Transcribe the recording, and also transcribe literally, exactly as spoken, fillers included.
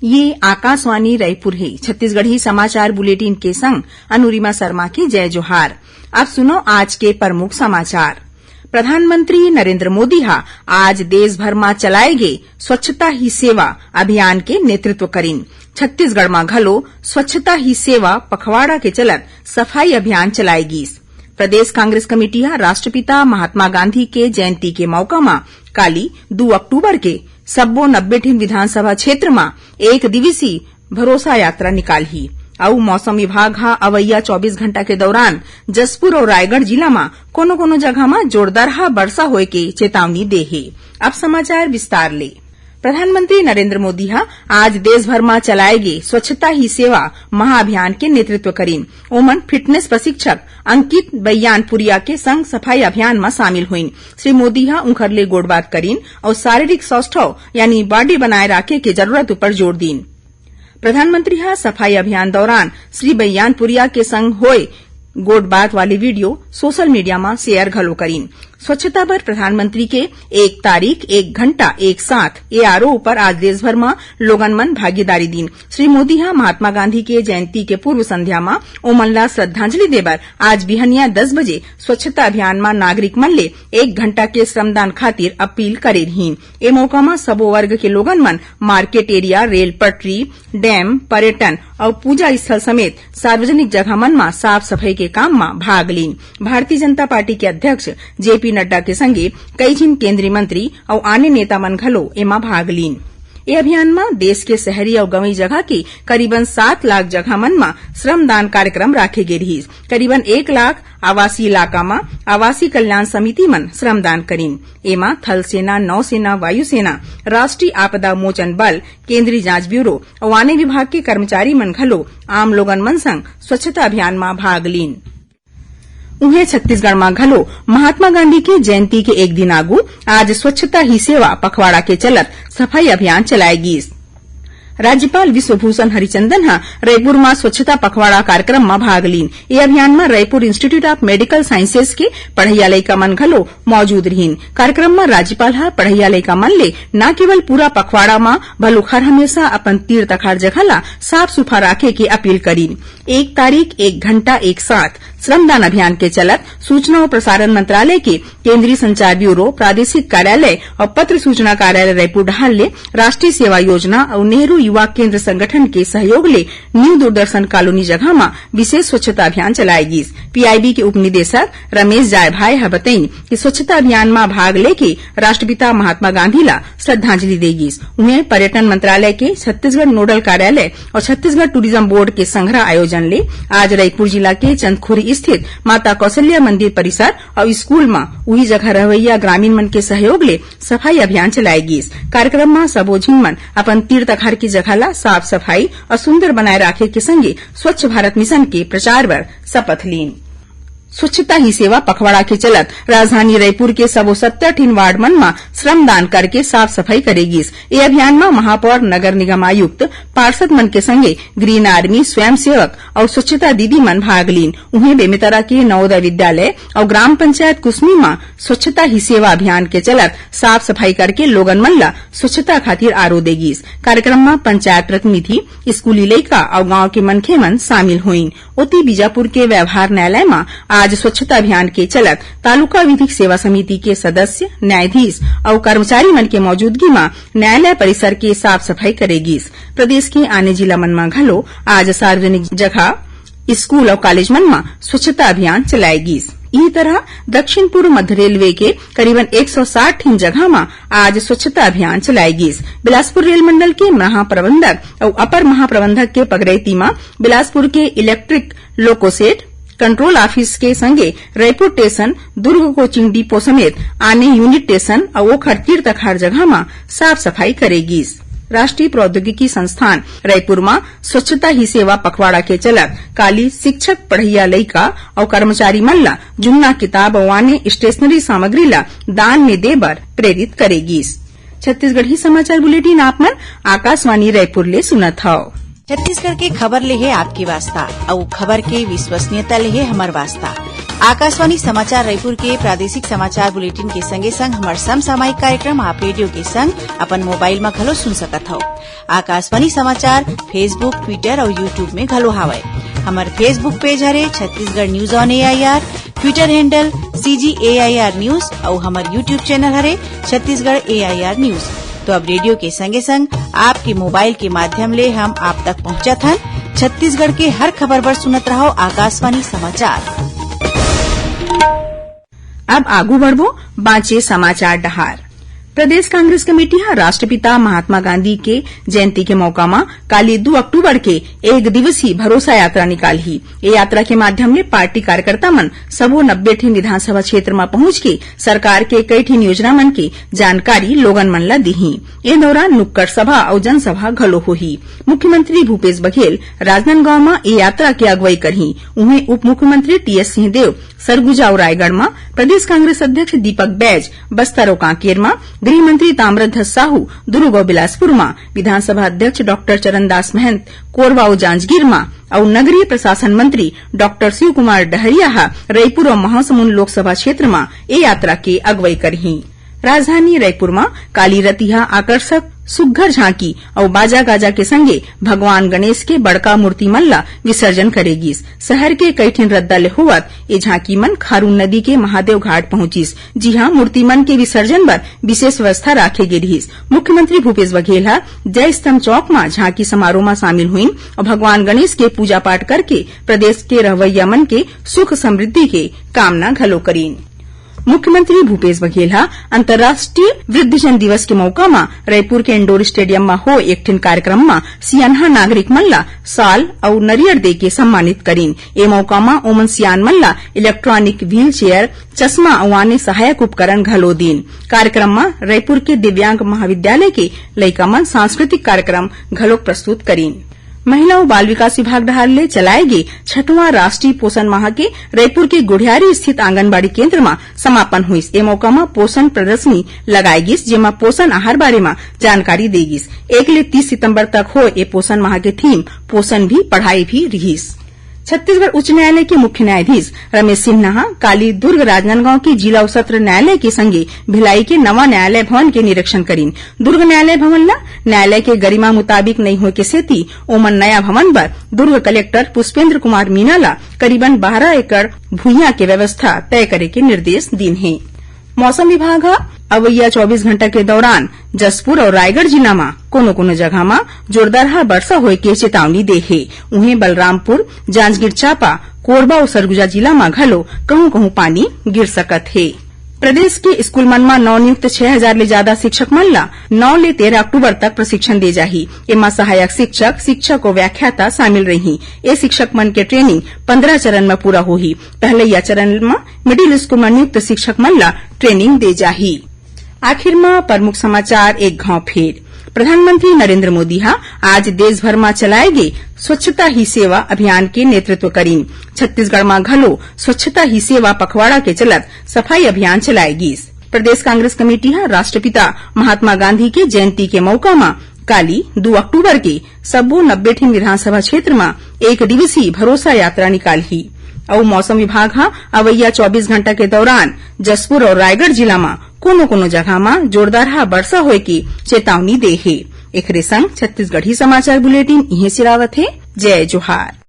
ये आकाशवाणी रायपुर हे। छत्तीसगढ़ी समाचार बुलेटिन के संग अनुरिमा शर्मा के जय जोहार। अब सुनो आज के प्रमुख समाचार। प्रधानमंत्री नरेंद्र मोदी हा आज देश भर म चलाए गे स्वच्छता ही सेवा अभियान के नेतृत्व करिन। छत्तीसगढ़ म घलो स्वच्छता ही सेवा पखवाड़ा के चलत सफाई अभियान चलाए गीस। प्रदेश कांग्रेस कमेटी ह राष्ट्रपिता महात्मा गांधी के जयंती के मौका म काली दू अक्टूबर के सब्बो नब्बे ठिन विधानसभा क्षेत्र म एक दिवसीय भरोसा यात्रा निकालही। अउ मौसम विभाग ह अवइया चौबीस घंटा के दौरान जशपुर अउ रायगढ़ जिला म कोनो-कोनो जगह म जोरदारहा बरसा होए के चेतावनी दे हे। अब समाचार विस्तार ले। प्रधानमंत्री नरेंद्र मोदी ह आज देश भर म चलाए गे स्वच्छता ही सेवा महाअभियान के नेतृत्व करिन। ओमन फिटनेस प्रशिक्षक अंकित बयानपुरिया के संग सफाई अभियान म शामिल होइन। श्री मोदी ह उंखर ले गोठबात करिन अउ शारीरिक सौष्ठव यानी बॉडी बनाए राखे के जरूरत उपर जोर दीन। प्रधानमंत्री ह सफाई अभियान दौरान श्री बयानपुरिया के संग होए गोठबात वाले वीडियो सोशल मीडिया म शेयर घलो करिन। स्वच्छता बर प्रधानमंत्री के एक तारीख, एक घंटा, एक साथ ए आर ओ ऊपर आज देश भर म लोगन मन भागीदारी दीन। श्री मोदी ह महात्मा गांधी के जयंती के पूर्व संध्या म ओमन ला श्रद्धांजलि देबर आज बिहनिया दस बजे स्वच्छता अभियान म नागरिक मन ले एक घंटा के श्रमदान खातिर अपील करे रिहीन। ए मौका म सबो वर्ग के लोगन मन मार्केट एरिया, रेल पटरी, डैम, पर्यटन अउ पूजा स्थल समेत सार्वजनिक जगह मन म साफ सफाई के काम म भाग लीन। भारतीय जनता पार्टी के अध्यक्ष जेपी नड्डा के संगे कई झिन केंद्रीय मंत्री अउ आने नेता मन घलो एमा भाग लीन। ए अभियान म देश के शहरी अउ गंवई जगह के करीबन सात लाख जगह मन म श्रमदान कार्यक्रम राखे गे रिहीस। करीबन एक लाख आवासीय इलाका म आवासीय कल्याण समिति मन श्रमदान करिन। एमा थल सेना, नौसेना, वायुसेना, राष्ट्रीय आपदा मोचन बल, केंद्रीय जांच ब्यूरो अउ आने विभाग के कर्मचारी मन घलो आम लोगन मन संग स्वच्छता अभियान म भाग लीन। उहें, छत्तीसगढ़ म घलो महात्मा गांधी के जयंती के एक दिन आगू आज स्वच्छता ही सेवा पखवाड़ा के चलत सफाई अभियान चलाए गीस। राज्यपाल विश्वभूषण हरिचंदन ह रायपुर म स्वच्छता पखवाड़ा कार्यक्रम म भाग लीन। ए अभियान म Raipur institute of medical sciences के पढ़इया लइका मन घलो मौजूद रिहीन। कार्यक्रम म राज्यपाल ह पढ़इया लइका मन ले न केवल पूरा पखवाड़ा म, बलुक हर हमेशा अपन तीर तखार जगह ला साफ सुफा राखे के अपील करीन। एक तारीख, एक घंटा, एक साथ श्रमदान अभियान के चलत सूचना अउ प्रसारण मंत्रालय के केंद्रीय संचार ब्यूरो, प्रादेशिक कार्यालय अउ पत्र सूचना कार्यालय रायपुर डहार ले राष्ट्रीय सेवा योजना अउ नेहरू युवा केंद्र संगठन के सहयोग ले न्यू दूरदर्शन कॉलोनी जगह म विशेष स्वच्छता अभियान चलाए गीस। पीआईबी के उपनिदेशक रमेश जायभाय ह बतइन कि स्वच्छता अभियान म भाग लेके राष्ट्रपिता महात्मा गांधी ला श्रद्धांजलि दे गीस। उहें, पर्यटन मंत्रालय के छत्तीसगढ़ नोडल कार्यालय अउ छत्तीसगढ़ टूरिज्म बोर्ड के संघरा आयोजन ले आज रायपुर जिला के चंदखुरी स्थित माता कौशल्या मंदिर परिसर अउ स्कूल म उही जगह रहवइया ग्रामीण मन के सहयोग ले सफाई अभियान चलाए गीस। कार्यक्रम म सबो झिन मन अपन तीर तखार के जगह ला साफ सफाई अउ सुंदर बनाए राखे के संगे स्वच्छ भारत मिशन के प्रचार बर शपथ लीन। स्वच्छता ही सेवा पखवाड़ा के चलत राजधानी रायपुर के सबो सत्तर ठिन वार्ड मन म श्रमदान करके साफ सफाई करे गीस। ए अभियान म महापौर, नगर निगम आयुक्त, पार्षद मन के संगे ग्रीन आर्मी, स्वयंसेवक अउ स्वच्छता दीदी मन भाग लीन। उहें, बेमेतरा के नवोदय विद्यालय अउ ग्राम पंचायत कुसमी म स्वच्छता ही सेवा अभियान के चलत साफ सफाई करके लोगन मन ल स्वच्छता खातिर आरो दे गीस। कार्यक्रम म पंचायत प्रतिनिधि, स्कूली लइका अउ गांव के मनखे मन शामिल होइन। ओती, बीजापुर के व्यवहार न्यायालय म आज स्वच्छता अभियान के चलत तालुका विधिक सेवा समिति के सदस्य, न्यायाधीश अउ कर्मचारी मन के मौजूदगी म न्यायालय परिसर के साफ सफाई करे गीस। प्रदेश के आने जिला मन म घलो आज सार्वजनिक जगह, स्कूल अउ कॉलेज मन म स्वच्छता अभियान चलाए गीस। इही तरह दक्षिण पूर्व मध्य रेलवे के करीबन एक सौ साठ ठिन जगह म आज स्वच्छता अभियान चलाए गीस। बिलासपुर रेल मंडल के महाप्रबंधक अउ अपर महाप्रबंधक के पगरैती म बिलासपुर के इलेक्ट्रिक लोकोसेट, कंट्रोल ऑफिस के संगे Raipur station, Durg coaching depot समेत आने यूनिट स्टेशन अउ ओखर तीर तखार जगह म साफ सफाई करे गीस। राष्ट्रीय प्रौद्योगिकी संस्थान रायपुर म स्वच्छता ही सेवा पखवाड़ा के चलत काली शिक्षक, पढ़इया लइका अउ कर्मचारी मन ला जुन्ना किताब अउ आने स्टेशनरी सामग्री ला दान में दे बर प्रेरित करे गीस। छत्तीसगढ़ी समाचार बुलेटिन आप मन आकाशवाणी रायपुर ले सुनत हव। छत्तीसगढ़ के खबर ले हे आपके वास्ता, अउ खबर के विश्वसनीयता ले हे हमर वास्ता। आकाशवाणी समाचार रायपुर के प्रादेशिक समाचार बुलेटिन के संगे संग हमर समसामयिक कार्यक्रम आप रेडियो के संग अपन मोबाइल म घलो सुन सकत हव। आकाशवाणी समाचार Facebook, Twitter अउ YouTube में घलो हावय। हमर Facebook पेज हरे Chhattisgarh news on AIR, Twitter handle CG AIR news अउ हमर YouTube चैनल हरे छत्तीसगढ़ एआईआर न्यूज। तो अब रेडियो के संगे संग आपके मोबाइल के माध्यम ले हम आप तक पहुंचत हन। छत्तीसगढ़ के हर खबर बर सुनत रहव आकाशवाणी समाचार। अब आगू बढ़बो बांचे समाचार डहार। प्रदेश कांग्रेस कमेटी ह राष्ट्रपिता महात्मा गांधी के जयंती के मौका म काली दू अक्टूबर के एक दिवसीय भरोसा यात्रा निकालही। ए यात्रा के माध्यम ले पार्टी कार्यकर्ता मन सबो नब्बे ठिन विधानसभा क्षेत्र म पहुंच के सरकार के कई ठिन योजना मन के जानकारी लोगन मन ल दिही। ए दौरान नुक्कड़ सभा अउ जनसभा घलो होही। मुख्यमंत्री भूपेश बघेल राजनांदगांव म ए यात्रा के अगुवाई करही। उहें उप मुख्यमंत्री टीएस सिंहदेव सरगुजा अउ रायगढ़ म, प्रदेश कांग्रेस अध्यक्ष दीपक बैज बस्तर अउ कांकेर म, गृह मंत्री ताम्रध्वज साहू दुर्ग अउ बिलासपुर म, विधानसभा अध्यक्ष डॉक्टर चरणदास महंत कोरबा अउ जांजगीर म अउ नगरीय प्रशासन मंत्री डॉक्टर शिव कुमार डहरिया ह रईपुर अउ महासमुंद लोकसभा क्षेत्र म ए यात्रा के अगुवाई करही। राजधानी रईपुर म काली रतिहा आकर्षक सुग्घर झांकी अउ बाजा गाजा के संगे भगवान गणेश के बड़का मूर्ति मन ल विसर्जन करे गिस। शहर के कई ठिन रद्दा ले होवत ए झांकी मन खारून नदी के महादेव घाट पहुंचिस, जिहां मूर्ति मन के विसर्जन बर विशेष व्यवस्था राखे गे रिहिस। मुख्यमंत्री भूपेश बघेल ह जय स्तंभ चौक म झांकी समारोह म शामिल होइन अउ भगवान गणेश के पूजा पाठ करके प्रदेश के रहवैया मन के सुख समृद्धि के कामना घलो करीन। मुख्यमंत्री भूपेश बघेल ह अंतर्राष्ट्रीय वृद्धजन दिवस के मौका म रईपुर के इंडोर स्टेडियम म होय एक ठिन कार्यक्रम म सियानहा नागरिक मन ल शाल अउ नरियर दे के सम्मानित करीन। ए मौका म ओमन सियान मन ल इलेक्ट्रॉनिक व्हील चेयर, चश्मा अउ आने सहायक उपकरण घलो दीन। कार्यक्रम म रईपुर के दिव्यांग महाविद्यालय के लइका मन सांस्कृतिक कार्यक्रम घलोक प्रस्तुत करीन। महिला अउ बाल विकास विभाग डहार ले चलाए गे छठवां राष्ट्रीय पोषण माह के रईपुर के गुढ़ियारी स्थित आंगनबाड़ी केंद्र म समापन होइस। ए मौका म पोषण प्रदर्शनी लगाए गिस, जेमा पोषण आहार बारे म जानकारी दे गिस। एक ले तीस सितंबर तक होय ए पोषण माह के थीम पोषण भी पढ़ाई भी रिहिस। छत्तीसगढ़ उच्च न्यायालय के मुख्य न्यायाधीश रमेश सिन्हा ह काली दुर्ग राजनांदगांव के जिला अउ सत्र न्यायालय के संगे भिलाई के नवा न्यायालय भवन के निरीक्षण करीन। दुर्ग न्यायालय भवन ल न्यायालय के गरिमा मुताबिक नइ होय के सेती ओमन नया भवन बर दुर्ग कलेक्टर पुष्पेंद्र कुमार मीना ल करीबन बारह एकड़ भुइयां के व्यवस्था तय करे के निर्देश दीन हे। मौसम विभाग ह अवइया चौबीस घंटा के दौरान जशपुर अउ रायगढ़ जिला म कोनो-कोनो जगह म जोरदारहा बरसा होय के चेतावनी दे हे। उहें, बलरामपुर, जांजगीर चांपा, कोरबा अउ सरगुजा जिला म घलो कहूं-कहूं पानी गिर सकत हे। प्रदेश के स्कूल मन म नवनियुक्त छह हजार ले जादा शिक्षक मन ल नौ ले तेरह अक्टूबर तक प्रशिक्षण दे जाही। एमा सहायक शिक्षक, शिक्षक अउ व्याख्याता शामिल रही। ए शिक्षक मन के ट्रेनिंग पंद्रह चरण म पूरा होही। पहलइया चरण म मिडिल स्कूल म नियुक्त शिक्षक मन ल ट्रेनिंग दे जाही। आखिर म प्रमुख समाचार एक घांव फेर। प्रधानमंत्री नरेंद्र मोदी ह आज देश भर म चलाए गे स्वच्छता ही सेवा अभियान के नेतृत्व करीन। छत्तीसगढ़ म घलो स्वच्छता ही सेवा पखवाड़ा के चलत सफाई अभियान चलाए गिस। प्रदेश कांग्रेस कमेटी ह राष्ट्रपिता महात्मा गांधी के जयंती के मौका म काली दू अक्टूबर के सब्बो नब्बे ठिन विधानसभा क्षेत्र म एक दिवसीय भरोसा यात्रा निकालही। अउ मौसम विभाग ह अवइया चौबीस घंटा के दौरान जशपुर अउ रायगढ़ जिला म कोनो-कोनो जगह म जोरदारहा बरसा होय के चेतावनी दे हे। एखरे संग छत्तीसगढ़ी समाचार बुलेटिन इहें सिरावत हे। जय जोहार।